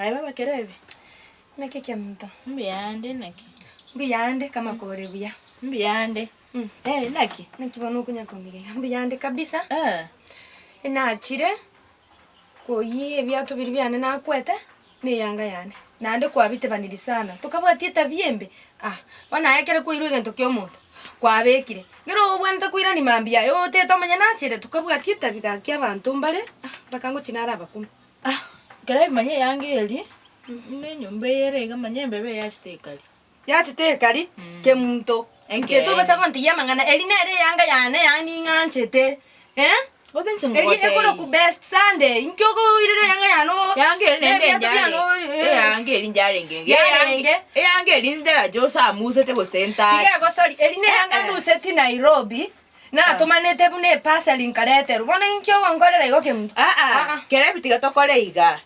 Aye baba Kerebi? Naki ekemunto? Mbuyande naki? Mbuyande kama kore buya. Mbuyande. Eh, naki? Naki bono okonya kong'ira iga? Mbuyande kabisa. Eh. Nachire koyia ebiato biria biane nakwete, na eyanga yane, naende kwabitebaniri sana, tokabwati etabia embe, ah, bono aye ekero kwairwe egento kia omonto, kwabekire, ekero obwenerete koirania mambia aye otete omanye nachire, tokabwati etabi gaki abanto mbare, ah, mpaka ngochia naro abakungu. Ah, ekero manya eyanga eria, buna enyomba eye ere iga manya embebe yachete ekari. Yachete ekari kemunto. Inche tobasa gontigia amang'ana, eri nere eyanga yane yaani ing'anchete, eh? Eri ekorokwa best Sunday, inki okoirera eyanga yane oo Eyanga eri naende nebiato biane enjare, oo eh. eyanga eri njarenge enga, Yarenge. eyanga eri ndarache osamusete gose ntare. Tiga egosori, eri neyanga Eh, eh. nduseti Nairobi, natomanete buna eparcel nkareterwa, bono inki ogonkorera igo kemunto? Aa, Aa. kerebi tiga tokore iga.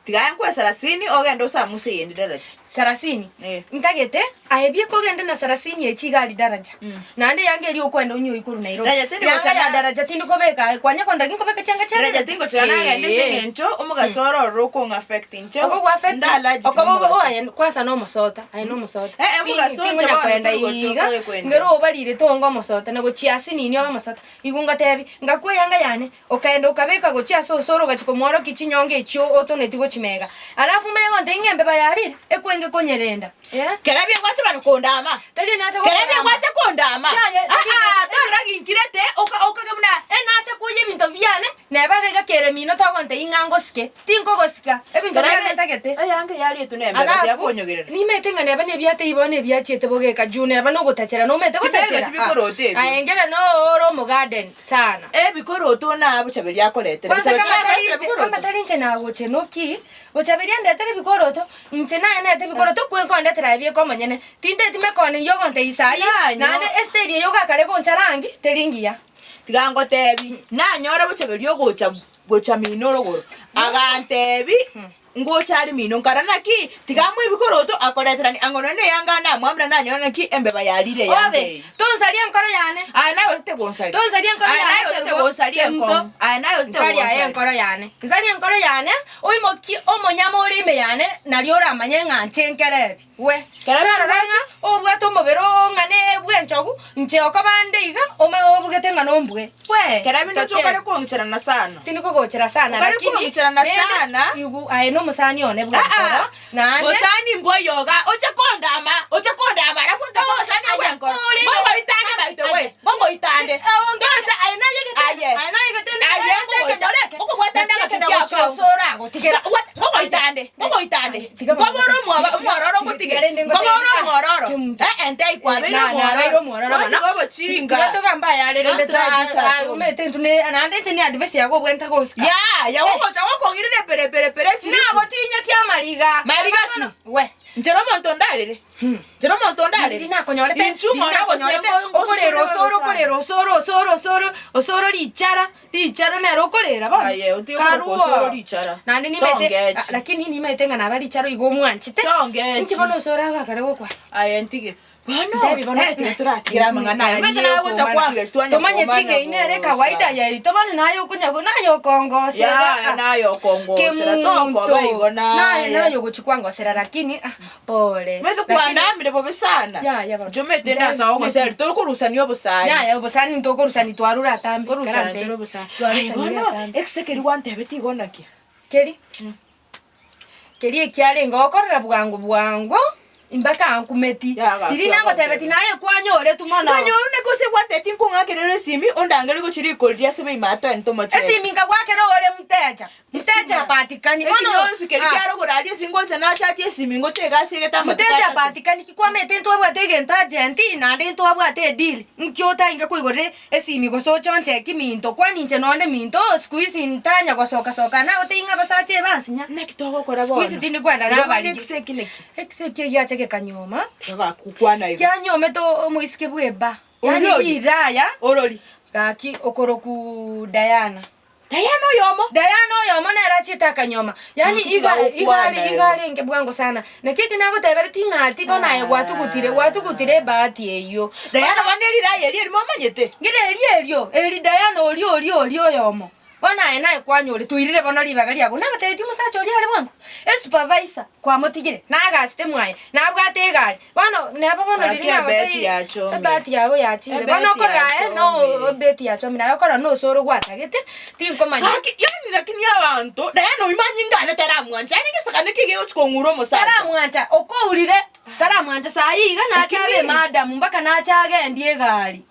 Tiga aye nkwe sarasini ogende osamuse eyende daraja. Sarasini? Eh. Ntagete aye bieka ogende na sarasini echi iga aria daraja. Naende eyanga eria okwenda onywe korwa Nairobi. Daraja tindi Yanga gocha ya na- daraja tindi kobeka aye kwanya kondagia nkobeka chianga chia Daraja tingochora nagende ase Eh. eng'encho omogaso oro ororo okong'a affect inche. Okogo affect Nda allergic okoba na omogaso. oye kwanza na omosota aye na omosota. Eh, eh, omogaso Ti- oche tingonya bono kwenda tori gocha iga otari kwenda. ngero obarire tonga omosota na gochia asinini obe omosota. Igo ngotebi ngakwa eyanga yane Okaenda okabeka gochia ase osoro ogachia komworokia chinyonga echio otoneti gochimega. Alafu omanye gontebia ng'a embeba yarire, ekwenge konyerenda. Eh? Kerebia gwacha bana kondama. Tari nacha Kerebia gokorama. gwacha kondama. Yaya, tari Ah, ah, nacha- torora ginkirete, oka- okage buna Enacha koyia ebinto biane, neba iga iga kere mino togontebia ng'a ngosike. Tinkogosika, ebinto biane ntagete. Eyange yarietwe nembeba Alafu, tiakonyogerera. nimanyete ng'a neba nebiate ibo nebiachiete bogeka juu neba nogotachera nomanyete Tibegeti gotachera. bikoroto ebio. Aye ngere no ore omogarden sana. Ebikoroto na bochaberi akoretera. Kwanza Bochaberi kama tari tarakoretera inche, kama bikoroto. tari inche nagochenoki, bochaberi andetere ebikoroto, inche naye nete ebikoroto kwe nkondetera aye bieka omonyene. Tinteti mekone eyio ogontebia saii, Nanyo. naende esteri eyio ogakare goncha rangi, teri ngiya. Tiga ngotebi, nanyora bochaberi ogocha gocha mino rogoro, agantebi ngocha are mino, nkarora naki, tiga amoe ebikoroto akoreterani ang'o nonya na eyanga namwamera nanyora naki embeba yarire eyanga Obe, eye. tonsaria enkoro yane. Aye naye otete gonsaria. Tonsaria enkoro Aye yane naye otete Kerubo, gonsaria Kemunto. enkong'u. Aye naye otete Nsaria aye gonsaria. enkoro yane. Nsaria enkoro yane, oimokie omonyama ore ime yane, nario oramanye ng'a nche nkerebi. We, Kera tarora ng'a obwate omobere oo ng'a ne bw'enchogu, inche okoba nde iga, ome obugete ng'a nombue. We, Kera binde oche okare tochesa. kong'icherana sana. Tindi kogochera sana, Okare lakini kong'icherana rende sana. igu aye nomosani one bw'enkoro, Aa, naende bosani mbwoyoga, oche kondama, oche kondama alafu ntoke obosani Aye, bw'enkoro. ore- Ngogoitande by the way, ngogoitande. Ndoche, aye nayegete, Aye. aye nayegete Aye, ase ekenyoro eke. okobwata nde Naki amatuko ekero akao. gochia agotigera. Ngogoitande, ngogoitande. Tiga Nkobora omwoba omwororo ngotige. Nkobora omwororo. Eh, ente kwabeire Nabeire omwororo. omwororo bono. Gotiga obochinga. Tiga togambe ayare rende Don't try this at home. omete intwe ne naende inche ni advice yago obwenerete gonsika. Ya, ya gogocha gokong'irire pere pere pere chiri. Nagotinyetie amariga. Mariga ki? We. Inche nomonto ndarere. Inche nomonto ndarere. Riria nakonyorete, Inchu riria mwana gose nakonyorete, ngo- okorera ngosore osoro, gosana. okorera osoro, osoro, osoro, osoro richara, richara nere okorera bono. Aye, otige korokwa Karua. osoro richara. Naende nimaete, Tongechi. ah, lakini nimaete ng'a naba richara igo omwanchete. Tongechi. Inki bono osoro agakare gokwana? Aye ntige. Bono, Ntebi bono, eh, tiga toratigere amang'ana aya. Omanyete Aye, naye gocha okomana. kwanga esi twanya Tomanyeti komana ng'a ine ere bosa. kawaida yaito bono naye okonya naye okongosera. Ya, naye okongosera, tokoba igo naye naye. naye ogochi kwangosera lakini ah, pole. Omanyete Lakini- kwandamire bobe sana. Yaya bono. Inche omanyete nase agogoseri, tokorusania obosani. Yaya obosani ntokorusani twarure atambe. Nkorusania Karante. tore obosani. Aye Twarusania bono, atambe. ekise keria gwantebeti igo naki? Keri? Keria ekiarenge gokorera bwango bwango, mpaka ankumeti. Yagakwa Riria nagotebeti naye kwanyoretwe mono. Nkanyorwa naki gose gwantebeti nkong'akerera esimi, ondangerie gochia rikori ria ase beima atoende tomochere. Esimi nkagwakera ore mteja, mteja hapatikani. Bono Ekinyonsi keria ah, kiarogoro aria ase ngocha nachache esimi ngocha egasi egete amatuko Mteja atato. hapatikani ki kwamete ntwabwate egento urgent naende ntwabwate edeal, nki otaenge koigorera Esimi gose ochonche minto, kwani inche nonde minto, siku hizi ntanya gosoka soka nagotebia ng'a abasacha ebansinya. Naki togokora Siku hizi bono? tindi kwenda Igo bono nabarigi. ekise eki naki? Ekise eki egiacha gekanyoma, Egakokwana igo. kianyomete omoiseke bw'eba, Oria yaani oria? riraya, Orori. gaki okorokwa Diana. Diana oyomo. Diana oyomo nere achiete akanyoma, yaani Naki iga iga bagokwana iga igo. arenge bwango sana. Naki eki nagoteberetie ng'a ati bono aye gwatugutire gwatugutire ebahati eyio. Diana bono erira aye erio erimo omanyete? Ng'ina erio erio, eri Diana oria oria oria oyomo. Bono aye naye kwanyore toirire bono ribaga riago, nagotebetie omosacha oria are bwango, esupervisor kwamotigire, nagachete mwaye, nabwate egari, bono neba bono Gaki riria ebeti nagotebie yachomire. ebahati yago yachire. Bono Ebeti okorora aye no yachomire. ebeti yachomire, aye okorora nosoro gwatagete, tinkomanya. Gaki yaani lakini abanto Diana oyio manyinga taramwancha yaani egesakane eke gegochi kong'ura omosacha. Taramwancha, okourire, taramwancha saii iga nache abe Lakini- emadam mpaka nache agendie egari.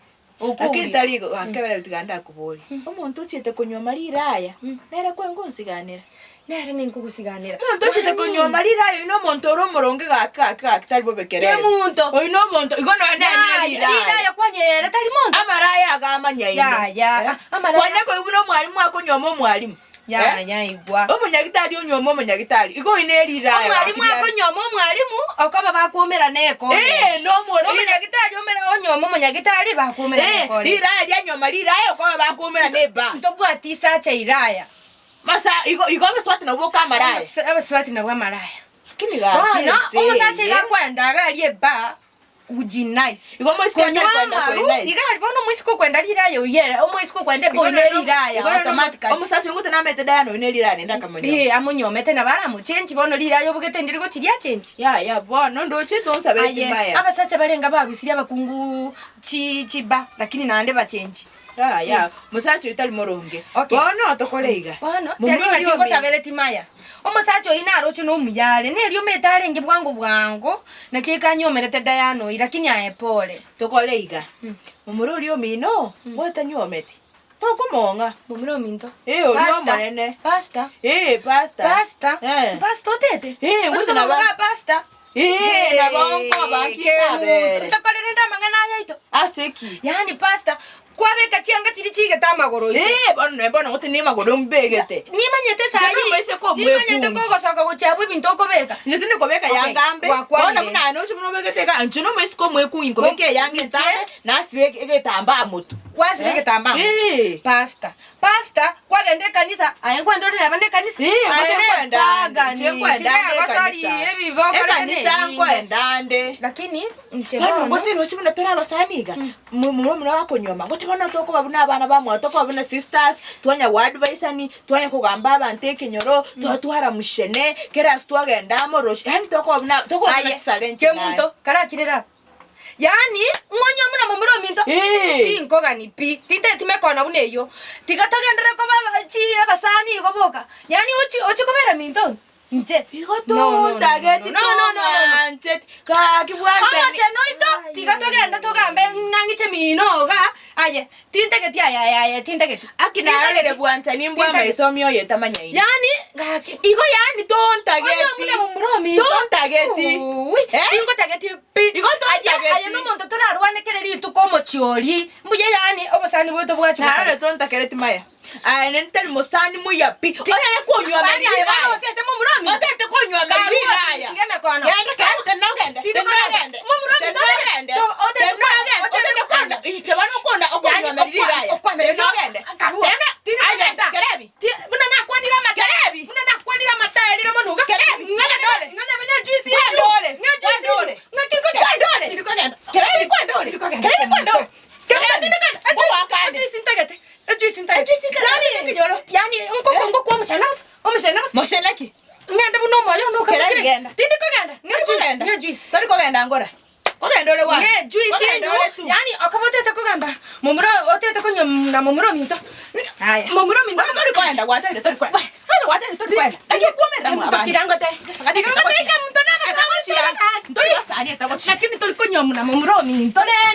Lakini Okourire. tari igo, akebera tiga ndakoborie, omonto ochiete konyuoma riraya, nere kwengonsiganera? Nere ninkogosiganera. Omonto ochiete konyuoma riraya oyio na omonto ore omoronge gaki gaki gaki tari bobe kerebe. Kemunto. Oyio na omonto, igo nonya nere ne riraya. Riraya kwani ere tari monto? Amaraya iga amanyaine. Yaya, Eh? amaraya- Kwanya koigwa buna omwalimu akonyuoma omwalimu. Eh? Yaya igwa. Omonyagitari onyuoma omonyagitari, igo oyio ne riraya Omwalimu gaki riare. akonyuoma omwalimu, okoba bakoumera na ecollege. Eh, nomoro- Omonyagitari omere onyuoma omonyagitari bakoumera na Eh, ecollege. riraya rianyuoma riraya okoba bakoumera na eba. Ntobwati isacha iraya. Masa igo igo abasubati nabwo boka amaraya. Abas- Abasubati nabwo amaraya. Lakini gaki Bono, ense omosacha eye. iga akwenda iga arie eba, kujinice. Igo omoiseke Konywa atari kwenda amaru, kwe nice. iga aria bono omoiseke okwenda riraya oyio ere, omoiseke okwenda eba oyio ne riraya automatically. Omosacha oyo ngote namanyete Diana oyio ne riraya naende akamonyora. Ee, amonyomete nabo aramochenchi bono riraya obogete ndiri gochi riachenchi. Yaya bono ndoche tonsabe Aye, etimaya. abasacha barenge barusirie abakungu chi chiba lakini naende bachenchi. Yaya, omosacha oyo tari moronge. Okay. Bono tokore iga. Bono, Momura tari ng'a oria omino. tingosabereti maya. Omosacha oyio naroche nomuya are, na erio omanyete arenge bwango bwango, naki ekanyomerete Diana oyio, lakini aye pore. Tokore iga, momura oria omino, gotanyuometi, tokomong'a. Momura ominto. Eh, oria Pastor, omonene. Pastor. Eh, pastor. Pastor. Eh. Pastor otete? Eh, Ochi ngote koba naba- moga pastor. Eh, nabo nkoba nkitabere. Tokorere nde amang'ana aya aito. Ase ki? Yaani pastor, kwabeka chianga chiria chigete amagoro ise. Eh, bono noe bono ngote nemagoro mbegete. Nimanyete Inche sayi. nomoiseke Nimanyete omwekungi. kogosoka gochia abwo ebinto okobeka. Inche tindi kobeka Okay, yanga mbe. gwakwanire. Bono buna aye noche buna obegete iga, inche nomoiseke omwekungi nkobeka eyanga Inche? entambe, nasiba egetambaa motwe. Gwasiba Eh? egetambaa motwe. Eh. Pastor, pastor, kwagenda ekanisa, aye nkwenda ore neba nekanisa, Ee, aye ngote nkwenda ande, nepagani, inche nkwenda ande tigagosori ekanisa. ebibe okorete Ekanisa nebinge. nkwenda ande. Lakini inche Bono bono, ngote roche buna tore abasani iga, momura omino akonyuoma, ngote bono tokoba buna abana bamwabo, tokoba buna sisters, twanya goadvisani, twanya kogamba abanto ekenyoro, twatwara mushene, kera ase twagenda amo roche, yaani tokoba buna tokoba buna aye, chisare inche naye. kemunto, karakirere aba. Yaani, ng'onye buna momura ominto, Ee. tinkogani pi, tinteti mekono buna eyio. Tiga togenderere koba aba chi abasani igo boka. Yaani ochi ochi kobera minto inche. Igo No, no, no, tontageti no, no, no, no, no. tong'ancheti, gaki bwanchani. Omochenu oito, tiga togende togambe nang'iche mino iga, aye, tintageti aye aye aye tintageti. Aki narorire bwanchani mbwa Tintageti. amaiso omioyo etamanyaini. Yaani, gaki. Igo yaani tontageti. Onye buna momura ominto. Tontageti. Ui, Eh? tingotageti pi. Igo tontageti. Aye, aye nomonto torarwane kere rituko omochie oria. Mbuya yaani obosani bwaito bwachia Narore gosareka. tontakereti maya. Aye nende tari mosani muya pi. Onyare konywa Kwani aye bono amarira. otete momura ominto. Otete konywa amarira aya. Tiga emekono. Genda kerabu tenena ogende. Tindi Tenena kogenda. ogende. Momura ominto Tenena otete- ogende. to- otete Tenena kwana- ogende. otete Otete kwana. kwana. Inche bono okona okonywa Yaani amarira aya. okwa- Tenena ogende. Karua. Tenena. Tindi Aya, kogenda. kerebi. Buna nakwanire amatae. Kerebi. Buna nakwanire amatae rire mono iga. Kerebi. Ng'ana Kwendore. ng'ana buna ejuice Kwendore. Ng'a juice Kwendore. Ng'a tinkogenda. Kwendore. Tindi kogenda. Kerebi kwendore. Tindi kogenda. Kerebi kwendore. Kerebi tindi kogenda. Ngowakande. Ejuice ntagete. Ejuice ntagete. Ejuice nkere Yaani- ekenyoro. Yaani nkoko ngokwa omochena bosa. Omochena bosa. Mochena ki? Ng'ende buna omoyo one Kerebi okabekire. genda. Tindi kogenda. Ng'a Tori juice. kogenda. Ng'a juice. Tori kogenda ngora. Kogenda ore gwancha. Ng'e juice Kogenda enywe. ore tu. Yaani okaba otete kogamba momura otete konywa na momura ominto. Aya. Momura ominto. Bono tori kogenda gwatabire tori kogenda. Bono gwatabire tori kogenda. Naki okwomera mwa abana. Tokira ngote. Gesangani Tiga ngote ika monto na Etagochia. Ntori basani etagochia. Lakini tori konywa muna momura ominto rende.